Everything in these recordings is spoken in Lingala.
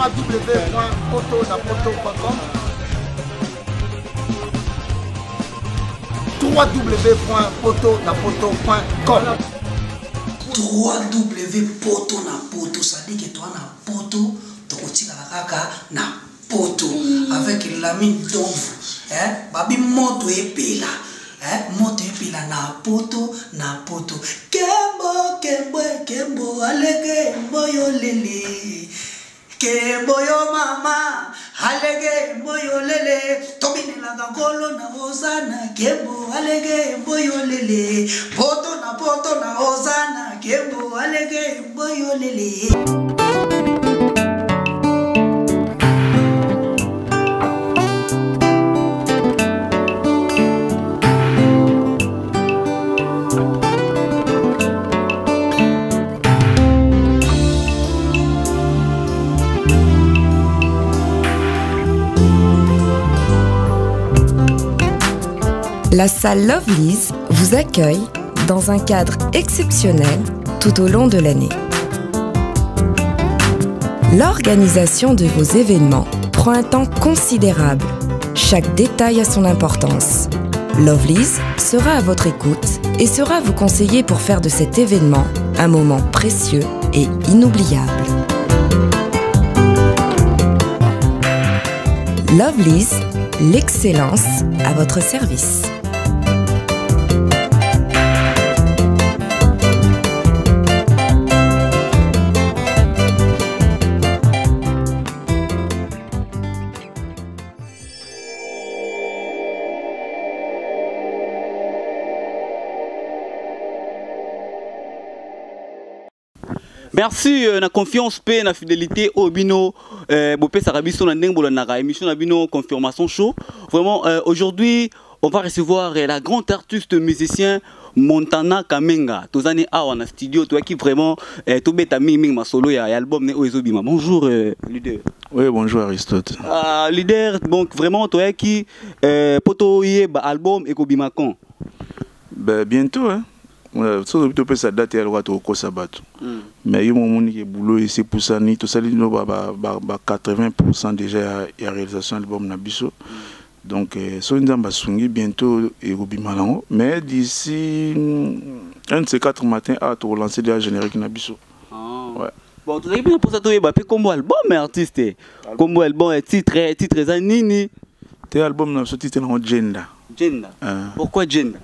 www.potonapoto.com www.potonapoto.com 3w poto na poto sadike toa na poto tokotikala kaka na poto avec Lamine Domvu eh babi moto epela eh moto epela na poto na poto kembo kembo kembo alege mboyo lele kembo yo mama alege mboyo lele tobinelaka nkolo na ozana kembo alege mboyo lele poto na poto na ozana kembo alege mboyo lele. La salle Lovely's vous accueille dans un cadre exceptionnel tout au long de l'année. L'organisation de vos événements prend un temps considérable. Chaque détail a son importance. Lovely's sera à votre écoute et sera vous conseiller pour faire de cet événement un moment précieux et inoubliable. Lovely's, l'excellence à votre service. Merci euh, na confiance pe na fidélité oyo bino euh, bopesaka biso na ndenge bolandaka émission na bino confirmation show. Vraiment euh, aujourd'hui on va recevoir euh, la grande artiste musicien Montana Kamenga. Tozani awa na studio toyaki vraiment euh, tobeta mingi mingi masolo ya, ya album ne oyo ezobima. Bonjour euh, leader. Oui, bonjour Aristote. Ah, leader, donc vraiment toyaki euh, po toyeba album ekobima quand? Ben, bientôt, hein. Soki topesa date ya loka tokokosa bato, mais yo momoni ke boulot esi epusani, tosali no ba, ba, ba, ba 80% déjà ya, ya réalisation album na biso. Donc soki Nzambe asungi, bientôt ekobima nango, mais d'ici un de ces quatre matin a tokolancer déjà générique na biso. Ah. Ouais. Bon, tozalaki mpe na mposa toyeba mpe nkombo album ya artiste, nkombo album ya titre, titre eza nini? Te, album na biso titre nango Gender. Gender. Ah. Pourquoi Gender?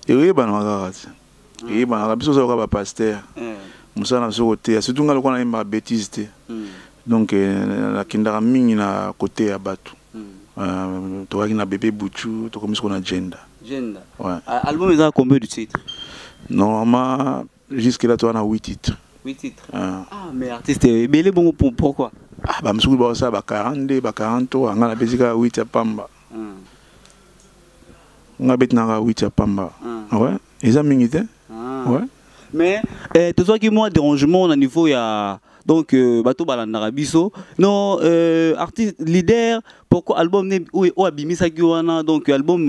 Eyebanaka kaka te, eyebanaka. Biso oza kaka bapasteur, mosala na biso koteya, surtout ngai lokola nayembaka bétise te. Donc nakendaka mingi na koteya ya bato. Tokaki na bébé Buchu, tokomi siko na Gender. Gender. Ouais. Ah, album eza combien de titres? Normalement jusque là toza na 8 titres. 8 titres. Ah. Ah, mais artiste ebele bongo, pourquoi? Ah, bamosuku bakosala ba 42, ba 43, ngai napesi kaka 8 ya pamba. Ngai beti nanga 8 ya pamba. Ouais, eza mingi te. Ah. Ouais. Mais tozwaki mwa dérangement na niveau ya donc bato balandaka biso non artiste leader, pourquoi album ne oyo oyo abimisaki wana, donc album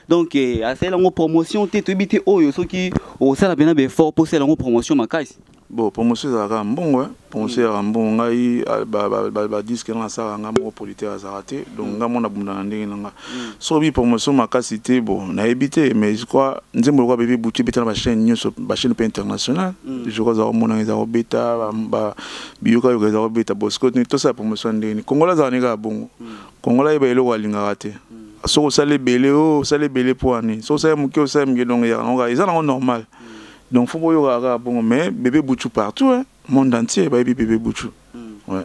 donc asala yango promotion te, toyebi te oyo soki osala mpena baeffort mpo osala yango promotion makasi. Bon, promotion ezalaka mbongo, hein. Promotion ezalaka mbongo. Ngai badisque nga nasalaka nga moko, producteur azalaka te, donc nga mona bunda na ndenge na nga. Soki promotion makasi te, bon, nayebi te, mais je crois nzembo lokwa bébé Butu ebeta na bachaîne nyonso, bachaîne mpe international. Je crois ezala komonanga, eza kobeta biyokayoka, eza kobeta. Bon, sikoyo tosala promotion ya ndenge nini? Kongola azalaka ne kaka bongo. Kongola ayeba eloko alingaka te. Soki osala ebele, oyo osala ebele mpo ani, soki osala moke, osala moke, donc eyaka nango kaka, eza nango normal. Donc faut boyokaka kaka bongo, mais bébé Butu partout, hein, monde entier bayebi bébé Butu. Ouais.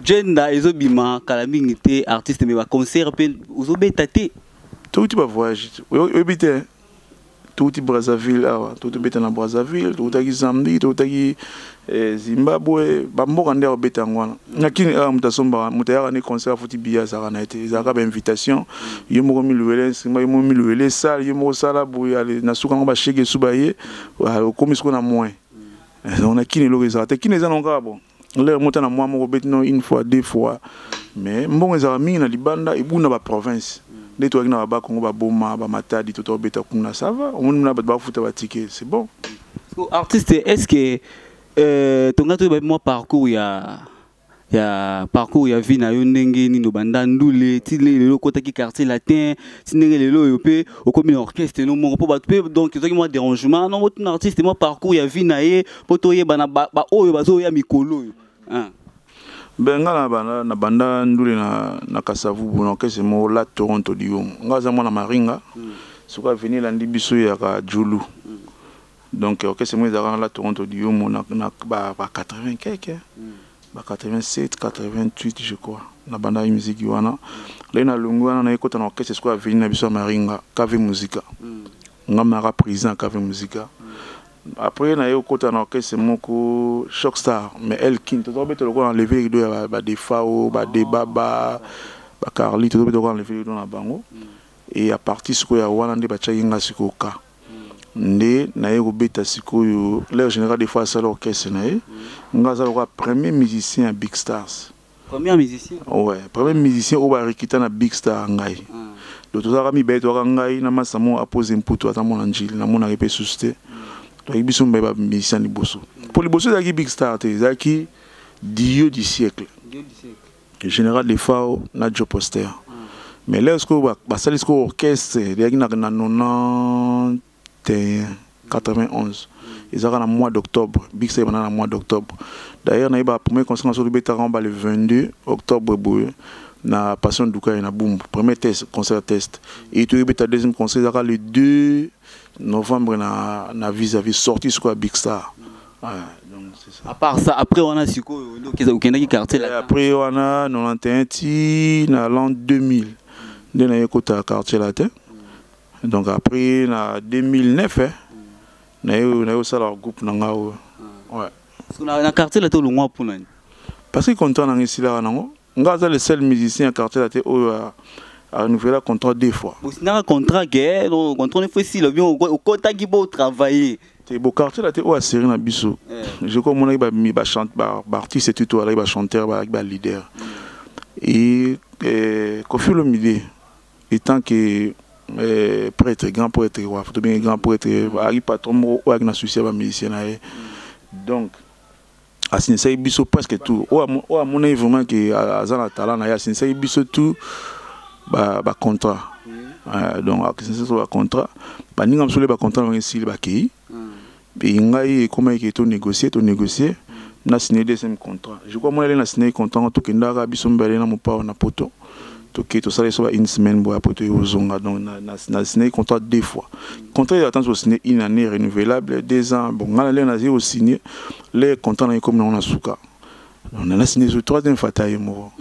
Gender ezobima kala mingi te artiste, mais baconcert mpe ozobeta te. Touti bavoyage, oyebi te, touti Brazzaville awa, touti obeta na Brazzaville, toutaki Zambie, toutaki Zimbabwe, bamboka nde akobeta yango wana. Na kini awa moto asombaka, moto ayaka ne concert afuti billet azalaka na ye te, ezalaka bainvitation. Yo moko miluwele nsima, yo moko miluwele sale, yo moko osala boye, ale na suka yango bashege esu baye, okomi sikoyo na moyen. Donc na kini eloko ezalaka te, kini eza nango kaka bon lere mota na mwa moko obeti no une fois, deux fois, mais mbongo ezalaka mingi na libanda, ebuna baprovince nde toyaki na babakongo, baboma, bamatadi, to tobeta kuna, ça va, omoni na bato bafuta batike, c'est bon. So, artiste, est ce que tonga toyeba mwa parcours ya Ya parcours ya vie na yo, ndenge nini obanda ndule ti lelo okotaki Quartier Latin, ti ndenge lelo oyo mpe okomi na orchestre no moko, mpo bato mpe donc ezwaki mwa dérangement non otuna artiste mwa parcours ya vie na ye mpo toyebana baoyo bazoya mikolo oyo. Ben, nga na banda ndule na Kasavubu, na orchestre moko la Toronto Diomo. Nga aza mwana Maringa. Soki avenir elandi biso eyaka Julu. Donc orchestre moko ezalaka na la Toronto Diomo na ba 80 quelque, ba 87, 88, je crois. Na bandaki musique wana. Lei na longi wana, nayekota na orchestre sikoyo avenir na biso ya Maringa, KV Musica. Nga naka président ya KV Musica. Après naye okota na orchestre moko, Choc Star, mais Elkin. Tozobeta lokola na lever rideau ya badefao, badebaba, bacarli. Tozobeta lokola na lever rideau na bango. Et à partir sikoyo ya wana nde batiaki nga sikoyo ka nde naye kobeta sikoyo. L'air général des fois asala orchestre na ye, nga aza lokola premier musicien ya Big Stars. Premier musicien? Ouais, premier musicien oyo barekita na Big Star, ngai. Donc tozalaka mibale, toyaka ngai na masa mo apose mputu, aza mwana Njili, namonaka mpe susu te. Toyaki biso mibale bamusicien liboso, mpo liboso ezalaki Big Star te, ezalaki Dio du siècle, Général Defao na Joe Poster. Mais là sikoyo basali sikoyo orchestre, ezalaki na 91, 91, ezalaka na mois d'octobre. Big Star ebanda na mois d'octobre. D'ailleurs nayeba premier concert na so tobetaka ba le 22 octobre boye na Passion Dukai na Bumbu, premier test, concert test. Et toyebeta deuxième concert, ezalaka le 2 novembre na Vis-à-Vis, sortie sikoyo ya Big Star. Ouais, donc c'est ça. À part ça, après wana sikoyo okendaki Quartier Latin? Après wana, 91 ti na l'an 2000 nde naye kota Quartier Latin. Donc après na 2009, naye osala groupe na nga oyo, ouais. Na Quartier Latin olongwa mpona nini? Parce que contrat nanga esilaka nango. Nga aza le seul musicien ya Quartier Latin oyo a renouvelé contrat deux fois. Bosinaka contrat ke contrat nefo esila bien, okotaki bo travailler? Te, bo Quartier Latin oyo asérie na biso, je crois omonaki baartiste tuto alaki, bachanteur balaki, baleader. Et Koffi Olomide étant que prêtre, grand prêtre, to bengi grand prêtre, ayaki patron moko oyo ayaki na souci ya bamusicien na ye. Donc asinisaki biso presque tout oyo amonaki vraiment ke aza na talent na ye, asinisaki biso tout bacontrat. Donc asinisaki biso bacontrat, baninga mosusu le bacontrat bango esili, bakei. E ngai ekomaki ke tonégocie, tonégocie, na signé deuxième contrat. Je crois mona ele na signé contrat, tokendaka biso mibale na mopao na Poto. Toke tosala so ba une semaine boya po toye kozonga. Donc na signé contrat deux fois. Contrat eza tanso signé une année renouvelable, 2 ans. Bon, ngai na lere nazali kosigné le contrat na ye komi nango na suka. Donc nana signé so troisième fois ta ye moko.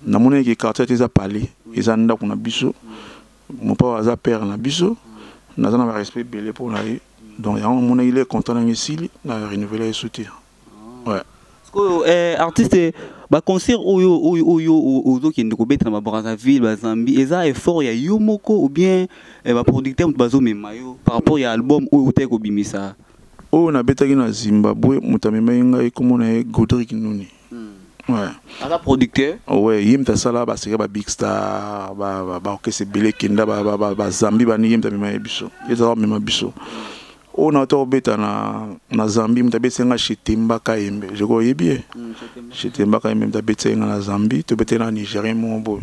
Namonaki ke Quartier te eza palais, eza ndako na biso. Mopao aza père na biso, naza na barespect ebele mpo na ye. Donc yango namonaki le contrat nango esili, na renouveler ye so te, ouais. Sikoyo artiste, baconcert oyo ozokende kobeta na baBrazzaville, baZambie, eza effort ya yo moko ou bien baproducteur moto bazomema yo par rapport ya album oyo otaki kobimisa? Oyo nabetaki na Zimbabwe, moto amemaki ngai komona ye Godrik Nuni, ouais. Aza producteur? Ouais, ye moto asala baseka ba Big Star, baorchestre ebele ekenda baZambie bani. Ye moto amema ye biso, ye azaka komema biso. Oyo na ota kobeta na Zambie, moto abetisi nga Chetemba Kayembe, je crois oyebi ye. Chetemba Kayembe moto abetisi nga na Zambie. Tobetaki na Nigérien moko boye.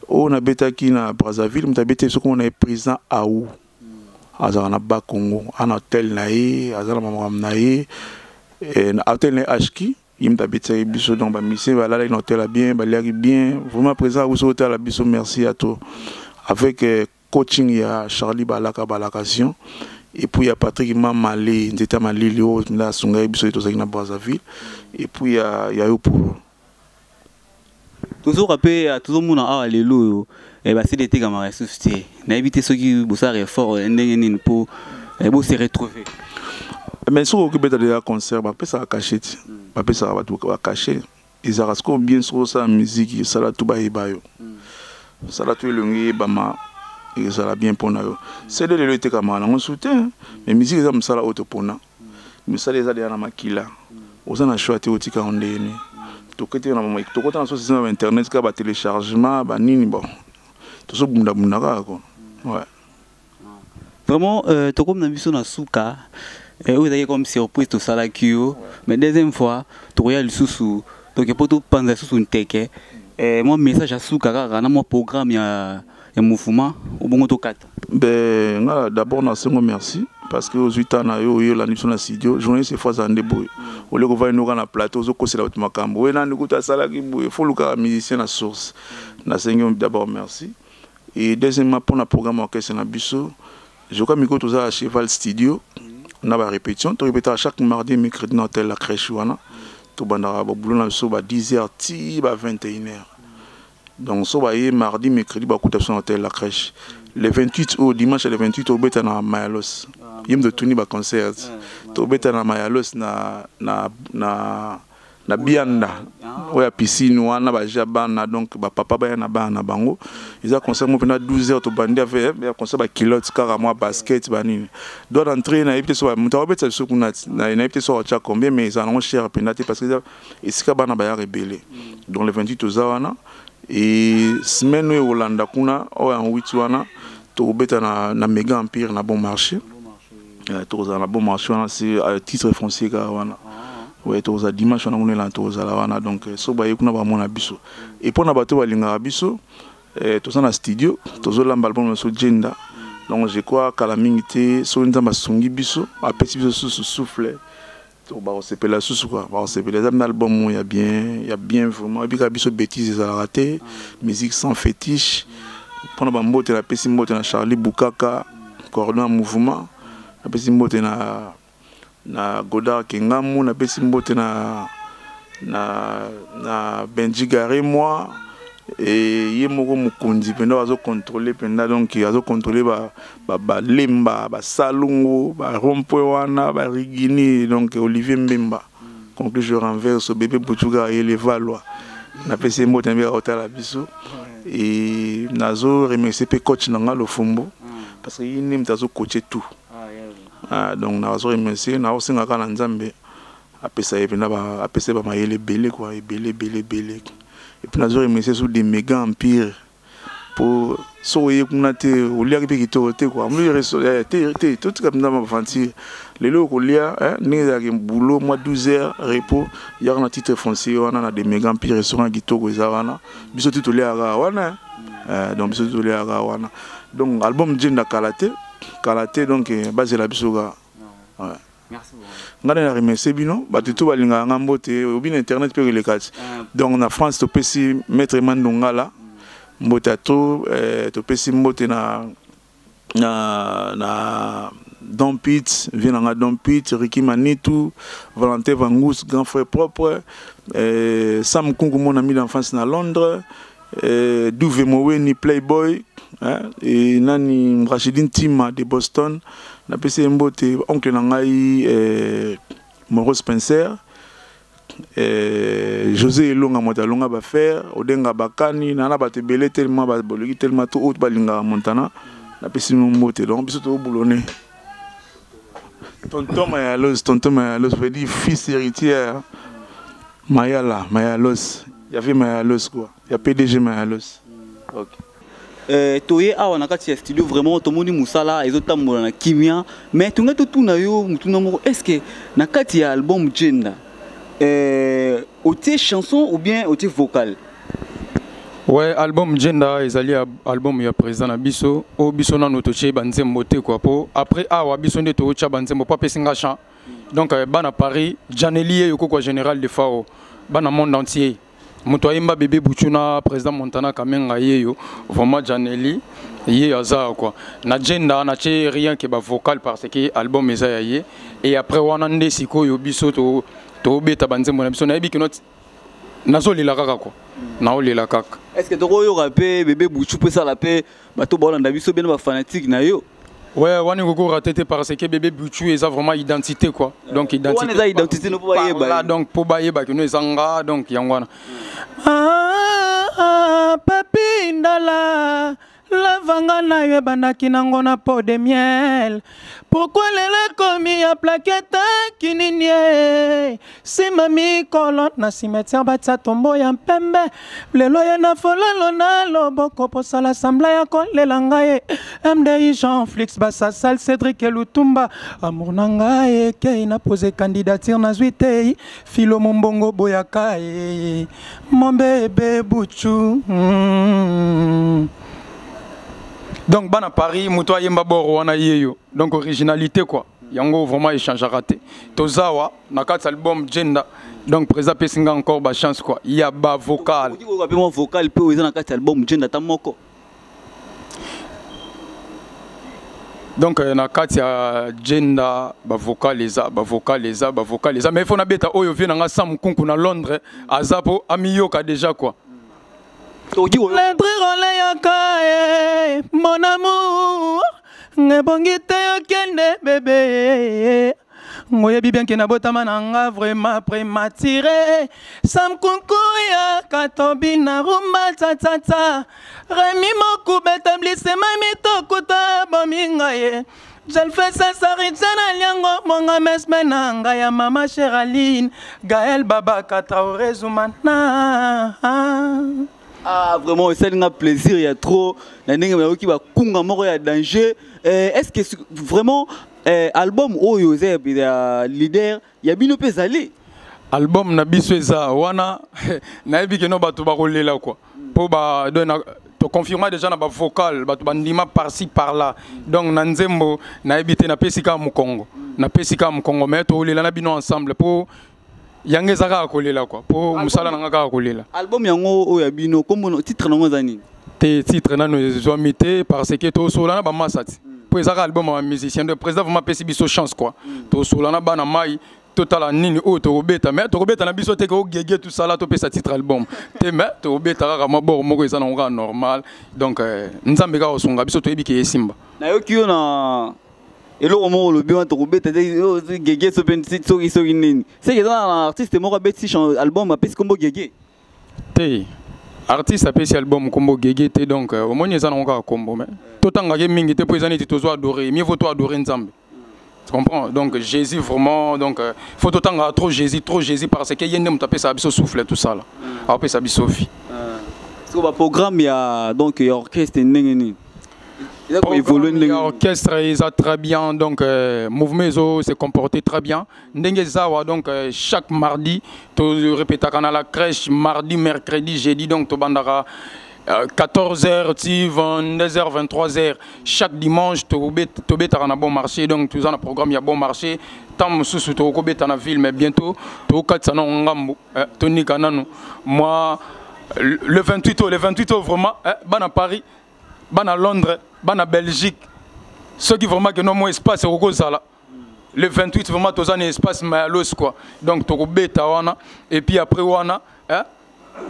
Oyo nabetaki na Brazzaville, moto abeti biso komona ye président Aou, azalaka na Bakongo, ana hotel na ye, aza na makambo na ye, na hotel na ye Hki. Ye moto abetisaki biso. Donc bamusicien balalaki na hotel ya bien, baliaki bien. Vraiment, président Aou otala biso, merci à toi, avec coaching ya Charlie Balaka Balakation et puis ya Patrick Mamale Nzeta Malili oyo nda asungaki biso, tozalaki na Brazzaville, et puis ya yo pour Tozoka mpe tozomona awa lelo oyo basili etekamaka lisusu te. Nayebi te soki bosala effort ndenge nini mpo bose retrouver. Mais soki okobeta deja concert, bapesaka cachet ti, bapesaka bato bacachet. Ezalaka sikoyo bien soki osala musique, esala tu bayeba yo, osala tu elongi eyebama, ezala bien mpona yo. CD lelo etekamaka nango su te, mais musique eza mosala oyo topona. Mosala eza deya na makila, oza na choix te, otika yango ndenge tokete tokota na so système ya internet kaka, batéléchargement banini. Bon, tozobundabunda kaka ko, ouais. Vraiment, tokomi na biso na suka. Oyo ezalaki comme surprise tosalaki yo, mais deuxième fois tokoya lisusu. Donc mpo topanza lisusu nteke, mwa message ya suka kaka na mwa programme ya mouvement, obongo tokata. Ben, nga d'abord nasengo merci parce que ozwi temps na yo, oyelani biso na studio. Journaliste efo azala nde boye. Olie kovandi noka na plateau, ozokosela bato makambo oye nani kuta asalaki boye. Fo lukaka musicien na source. Nasengi yo d'abord merci. Et deuxièmement, mpona programme orchestre na biso, je crois mikolo toza ya Cheval Studio na barépétition. Torépétaka chaque mardi et mercredi na hôtel La Crèche wana. Tobandaka baboulot na biso ba 10 heures ti ba 21 heures. Donc so baye mardi, mercredi, bakuta biso na hôtel La Crèche. Le 28 oyo, dimanche le 28, obeta na Mayalos. Ye moto tuni baconcert. Tobeta na Mayalos na Bianda oyo ya piscine wana, baja bana. Donc bapapa baya na bana na bango. Eza concert mo mpena 12 heures tobandi ave ya concert, bakilote kaka, mwa basket, banini. Droit d'entrée, nayebi te so moto akobetisa biso kuna, nayebi te so akotya combien, mais ezala nango cher mpenza te parce que eza esika bana bayaka ebele. Donc le 28 toza wana. Et semaine oyo ekolanda kuna, oyo ya 8 wana, tokobeta na Méga Empire na Bon Marché. Tokozala na Bon Marché wana, c'est titre foncier kaka wana. Ouais, tokozala dimanche wana kuna, elanda tokozala wana. Donc so baye kuna, bamona biso. Et mpo na bato balingaka biso, toza na studio, tozolamba album na biso Jenda. Donc je crois kala mingi te, soki Nzambe asungi biso, apesi biso susu souffle, bakosepela susu quoi, bakosepela. Eza na album oyo ya bien, ya bien vraiment. Ebika biso bétise ezalaka te, musique sans fétiche. Mpona bambote, napesi mbote na Charlie Bukaka, cordon ya mouvement. Napesi mbote na Godard Kengamu. Napesi mbote na Benji Garemoi e ye moko mokonzi mpenza azocontrôle mpenza. Donc azocontrôle balemba, basalongo, barond-point wana, barigini. Donc Olivier Mbemba, conclu je renverse bébé Butuka ayelevalwa. Napesi ye mbote, nabika kotala biso. E nazo remercier mpe coach na nga Lofumbo parce que ye nde moto azocoache tout. Ah, donc nazo remercier, naosenga kaka na Nzambe apesa ye mpenza, apesa ye bamayele ebele quoi, ebele, ebele, ebele. Et puis nazo remercier sur des Méga Empire po soki oye kuna te, oliaki mpe kitoko te quoi. Te te, totika mpenza baventure. Lelo okolia ndenge ezalaki boulot mwa 12 heures, repos yaka na titre foncier wana na des Méga Empire, restaurant kitoko eza wana. Biso ti toliaka wana. Donc biso ti toliaka wana. Donc album Jenda, kala te, kala te. Donc bazela biso kaka. Ngai na remercie bino bato to balingaka nga. Mbote obi na internet mpe koleka ti. Donc na France, topesi maître Mandongala mbote ya to, topesi mbote na Don Pete, vie nanga Don Pete, Ricky Manitou, Valentin Vangus, grand frère propre, Sam Kungu, mon ami d'enfance na Londres, Douve Moweni, Playboy, hein, et nani Rachidine Tima de Boston. Napesi ye mbote. Oncle na ngai Moro Spencer, José Elonga, moto alonga bafaire odenga bakani na bato ebele tellement boloki tellement to oyo balingaka Montana. Napesi bino mbote. Donc biso tobulone tonton Mayalos, tonton Mayalos veut dire fils héritier Mayala Mayalos. Il y avait Mayalos quoi, il y a PDG Mayalos. Ok. Toye awa na kati ya studio, vraiment tomoni mosala ezotambola na kimia. Mais tongai totuna yo motuna moko: est ce que na kati ya album Jenda, otie chanson ou bien otie vocal? Ouais, album Jenda ezali album ya président na biso oyo. Biso nano totie banzembo te quoi, po après awa biso nde tootya banzembo po apesi nga chant. Donc bana Paris, Janeli ye yokokwa, général de Fao, bana monde entier, moto ayemba bébé Butu na président Montana Kamenga, ye yo vraiment Janeli ye aza quoi. Na Jenda natie rien que bavocal parce que album eza ya ye. Et après wana nde sikoyo biso tobeta banzembo na biso. Nayebi kino nazolela kaka quoi, naolela kaka. Est ce que tokoyoka mpe bébé Butu mpo esala mpe bato baolanda biso bino bafanatique na yo? Ouais, wana ekoki rater te parce que bébé Butu eza vraiment identité quoi. Donc identité. Wana eza identité no, mpo bayeba. Donc mpo bayeba kino eza nga. Donc yango wana. Ah, papi Ndala. Lavanga na yo ebandaki nango na pot de miel. Pourquoi lelo ekomi ya plaquette kinini e? Sima mikolo na cimetière batia tombo ya mpembe. Lelo ye na fololo na loboko posala sembla ya kolela ngai. MDI Jean Flix Basasal Cédric Lutumba. Amour na ngai ekei na pose candidature nazwi te. Philo Mombongo boyaka e. Mon bébé Bouchou. Donc bana Paris moto ayemba bord wana yeyo. Donc originalité quoi. Yango vraiment échangeaka te. Tozawa na kati album Jenda. Donc président apesi nga encore ba chance quoi. Il y a ba vocal. Okoki koyoka mpe mwa vocal mpe oyo eza na kati ya album Jenda ata moko. Donc na kati ya Jenda ba vocal eza, ba vocal eza, ba vocal eza, mais il faut na beta oyo vie na nga Sam Nkunku na Londres aza po amiyoka déjà quoi. Tokoki koyoka. Lendri role yaka eh, mon amour ngebongi te okende bébé. Ngoyebi bien ke nabotama na nga vraiment prématuré. Sam Nkunku ya Katobi na rumba tsa tsa tsa. Remy Mokube établissement mitokuta bominga ye. Jelfe Saritza na liango monga mesme na nga ya mama Cheraline Gaël Babaka Traoré Zoumana. Ah vraiment esali nga plaisir ya trop na ndenge bayoki bakunga moko ya danger. Est-ce que vraiment album oyo eza ya leader ya bino mpe ezali? Album na biso eza wana nayebi ke no bato bakolela quoi. Po ba donc na to confirma déjà na ba vocal bato bandima par-ci par-là. Donc na nzembo nayebi te napesi kaka mokongo. Napesi kaka mokongo mais tokolela na bino ensemble po yango eza kaka kolela quoi. Po mosala na nga kaka kolela. Album yango oyo ya bino kombo no titre nango eza nini? Te titre nano ezwami te parce que tosola na ba massa ti. Po eza kaka album ya ba musicien. Donc président vraiment apesi biso chance quoi. Tosola na bana mai totala nini oyo tokobeta, mais tokobeta na biso te ke ogege tout ça là topesa titre album te, mais tokobeta kaka mwa bord moko eza nango kaka normal. Donc nzambe kaka kosunga biso toyebi ke esimba. Nayoki yo na eloko moko olobi wana tokobeta te, oyo gege so mpe soki soki nini. C'est que eza na artiste moko abeti album apesi kombo gege. Te artiste apesi album kombo gege te, donc omoni eza nango kaka kombo, mais totangaki mingi te po eza neti tozo adorer, mieux vaut to adorer nzambe. Tu comprends? Donc Jésus vraiment, donc faut autant trop Jésus, trop Jésus parce que yende mutu apesa biso souffle tout ça là. Apesa biso vie. So ba programme ya donc ya orchestre ndenge nini? Il a évolué ndenge nini? Orchestre ils a très bien, donc mouvement ils s'est comporté très bien. Ndenge zawa donc chaque mardi to répétaka na la crèche mardi, mercredi, jeudi, donc to bandaka quatorze heures, ti vingt-deux heures, vingt-trois heures. Chaque dimanche, tobetaka na bon marché. Donc, toza na programme ya bon marché. Tant mosusu tokobeta na ville, mais bientôt, tokatisa na ngambo. Tonika nanu. Moi, le 28 le 28 vraiment, bana Paris, bana Londres, bana Belgique. Ceux qui vraiment que non, moi, espace, okozala. Le 28, vraiment, toza na espace mayalos, quoi. Donc, tokobeta wana. Et puis après wana,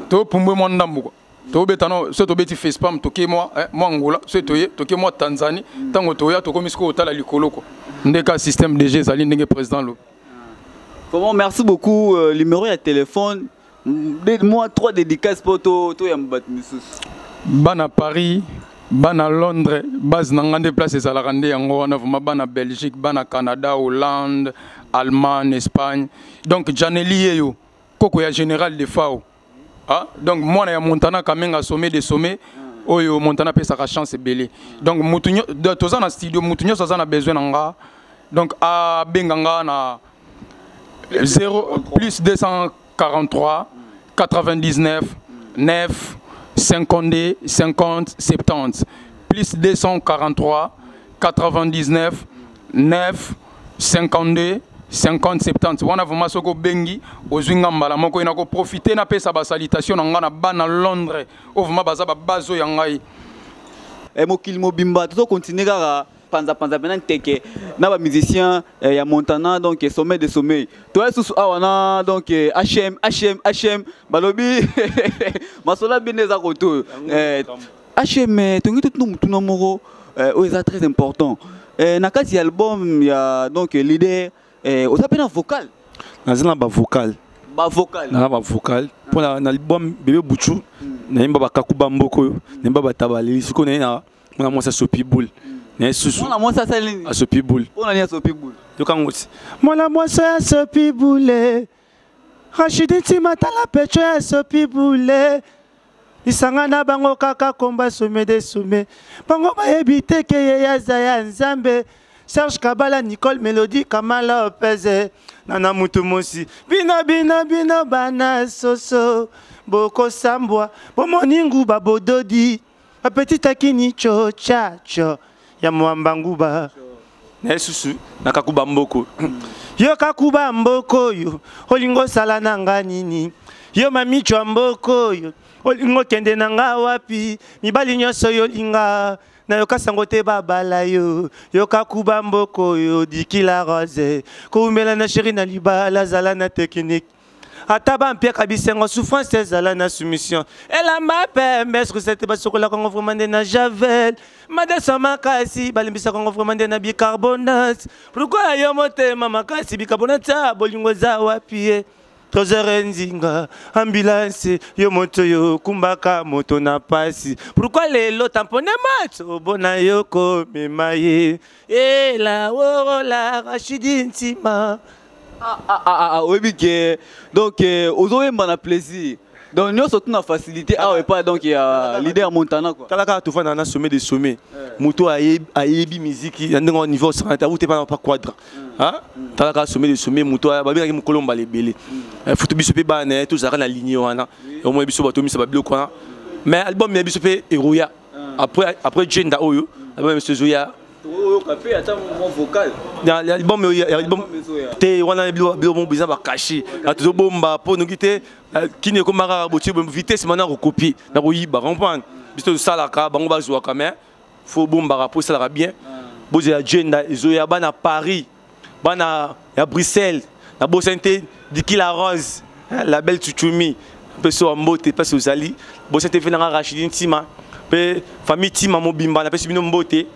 topumbwe mwa ndambo, quoi. Tobeta no, so tobeti Fespam, toke mwa, mwa Angola, so toye, toke mwa Tanzanie, tango toya, tokomi sikoyo otala likolo, quoi. Ndeka système DG ezali ndenge président lo. Vraiment, merci beaucoup. Numéro ya téléphone, moi 3 dédicaces pour to ya mbat misusu. Bana Paris, bana Londres, base na ngande place ezalaka nde yango wana, vraiment bana Belgique, bana Canada, Hollande, Allemagne, Espagne. Donc Janeli yeyo, koko ya général de FAO. Ah, donc mwana ya Montana Kamenga sommet de sommet oyo Montana pesa ka chance ebele. Donc mutu nyo, de, toza na studio mutu nyoso aza na besoin na nga. Donc a benga nga na 0 plus 243 99 9 52 50 70 plus 243 99 9 52 50 70. Wana vraiment soko bengi ozwi nga mbala moko ina ko profiter na pesa ba salutation na nga na bana Londres o vraiment baza ba bazo ya ngai. Mokili mobimba tozo continuer kaka panza panza pena nteke na ba musicien ya Montana, donc sommet de sommeil. Toi sous awana donc HM HM HM balobi masola bineza koto. HM tongi tout mutuna moko oyo eza très important. Na kati ya album ya donc leader oza pe na vocal. Naza na ba vocal. Ba vocal. Naza ba vocal. Pour na album Bébé Bouchou, Nayemba bakakuba mboka oyo, nayemba batabaleli. Sikoyo naye na mwana mwasi asopi boule, naye susu. Mwana mwasi asali nini? Asopi boule. Mpona nini asopi boule? Yokango ti. Mwana mwasi oyo asopi bule, Rachidi Ntima, tala pecho ya asopi bule. Lisanga na bango kaka komba some de some, bango bayebi te ke ye aza ya Nzambe. Serge Kabala, Nicole Melodie, Kamala Lopez, Nana Mutu Mosi, bino bino bino bana soso bokosambwa, bomoni nguba bododi bapeti takini cho cha cho ya mwamba nguba. Naye susu nakakuba mboko. Yo kakuba mboko oyo, olingo osala na nga nini? Yo mamicho ya mboko oyo, olingo okende na nga wapi? Mibali nyonso yo olinga nayoka sango te babala yo. Yo kakuba mboko oyo, Dikila Rose, koumela na chéri na libala, zala na technique, ata bampiaka bisengo, souffrance ezala na soumission. Elamba pembe skusete basokolaka ngo vraiment nde na javel, madeso makasi balimbisaka ngo vraiment nde na bicarbonate. Pourquoi yo motema makasi bicarbonate ya bolingo eza wapi ye? Trésor Nzinga, ambulance, yo moto yo kumbaka moto na pasi. Pourquoi lelo tampone match obona yo komema ye? Ela worola Rachidi Ntima. Ah, ah, ah, ah, oyebi ke donc ozoyemba na plaisir, donc nyonso tu na facilité awa epai donc ya leader Montana quoi. Tala kaka, tofanda na sommet de sommet, moto ayebi miziki ya ndenge niveau osangana te, awute pa pa quadra. Tala kaka sommet de sommet, moto babengaki mokolo mbala ebele. Futu biso mpe bana ye tozalaka na ligne wana, omoi biso bato misa babiloko wana. Mais album ya biso mpe eroya après Jenda oyo, album ya biso ezoya. Oyoka mpe ata mwa vocal. Album oyo, album te wana, bilo mo eza bakashi, tozobomba mpo noki te kini ekoma kaka botie vitesse mana kokopi na koyiba. Comprendre, biso tosalaka, bango bazwaka, mais faut bombaka mpo esalaka bien. Bozela Jenda ezoya. Bana Paris, bana ya Bruxelles, nabosani te Dikila Rose, la belle Tuchumi, mpe so ya mbote mpasi ozali. Bosani te ve nanga Rachidi Ntima mpe famille Ntima mobimba, napesi bino mbote.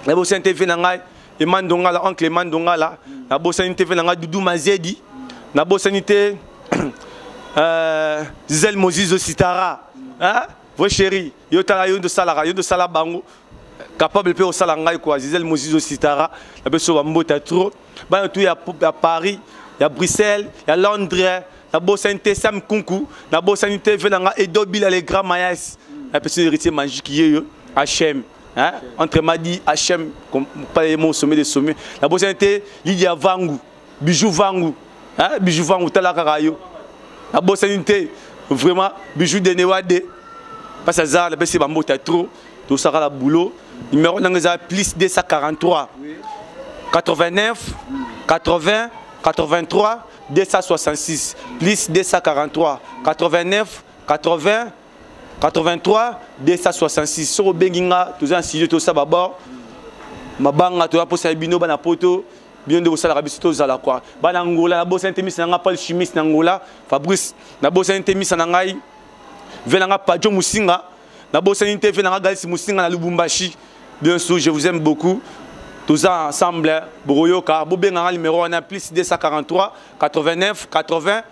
Nabosani te ve na ngai Emandongala, oncle Emandongala. Nabosani te ve na ngai Dudu Mazedi. Nabosani te Zizel Mozizo Sitara, hein? Vrai chéri, yo tala, yo ndosalaka, yo ndosala bango capable mpe osala ngai quoi. Zizel Mozizo Sitara, napesi yo bambote trop. Bana tu ya Paris, ya Bruxelles, ya Londres, nabosani te Sam Kunku. Nabosani te ve na nga Edo Bila, le grand Mayas. Napesi Héritier Magique yeyo HM, hein? Entre Madi HM, pas mon sommet de sommet. Nabosani te Lydia Vangu, Bijou Vangu, hein? Bijou Vangu, tala kaka yo. Nabosani te vraiment Bijou Denewade parce que aza, napesi bambote trop. Tosaka la boulot. Numéro nanga eza plus 243 89 80 83 266, plus 243 89 80 83 266. Soki obengi nga, toza na studio, tosala babord mabanga, toza mposa ya bino bana poto, bino nde bosalaka biso tozala quoi. Bana Ngola, nabosani te misa na nga Paul Chimiste na Ngola, Fabrice. Nabosani te misa na ngai ve na nga Pajo Musinga. Nabosani te ve na nga Galisi Musinga na Lubumbashi. Bien sûr, je vous aime beaucoup. Toza ensemble, bokoyoka. Bobenganga numéro wana plus 243 89 80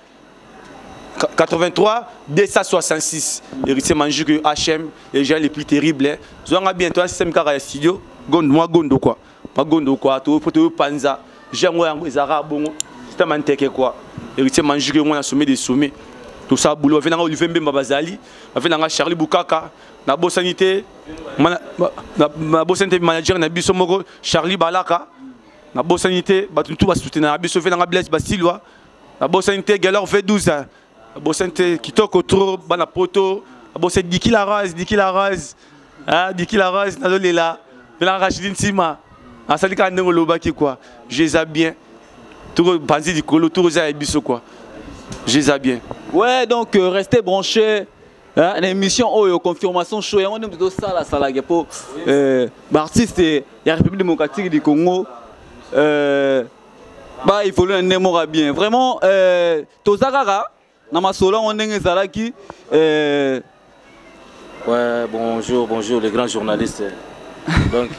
83 266. Héritier Manjuke HM, les gens les plus terribles. Zwanga bientôt un système kaka ya studio, gondo mwa gondo quoi, mwa gondo quoi, to to panza jango yango ezaka bongo, système anteke quoi. Héritier Manjuke, mwana sommet des sommets, tout ça boulot. Venanga Olivier Mbemba bazali, venanga Charlie Bukaka. Nabosani te nabosani te manager na biso moko Charlie Balaka. Nabosani te bato tu basoutenir na biso, venanga Blaise Basilwa. Nabosani te Galor V12. Nabosani te kitoko trop bana poto. Nabosani Diki la Rose, Diki la Rose, ah, Diki la Rose, nazolela venanga Rachidi Ntima, asali kaka ndenge olobaki quoi. Jeza bien, toko panzi likolo, toko eza ya biso quoi. Jeza bien. Ouais, donc restez branchés, hein, l'émission oyo confirmation show yango nde moto tosalasalaka po baartiste ya République démocratique du Congo baévolue na ndenge moko ya bien vraiment. Toza kaka na masolo yango ndenge ezalaki. Ouais, bonjour, bonjour les grands journalistes. Donc,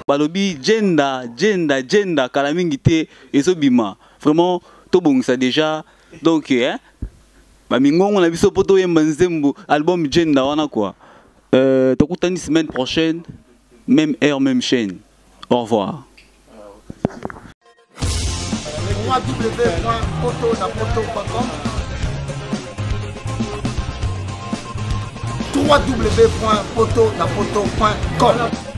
balobi Jenda, Jenda, Jenda kala mingi te ezobima. Vraiment tobongisa déjà donc, hein? Bamingongo na biso mpo toyemba nzembo album Jenda wana quoi. Tokutani semaine prochaine, même heure, même chaîne. Au revoir. www.potonapoto.com www.potonapoto.com.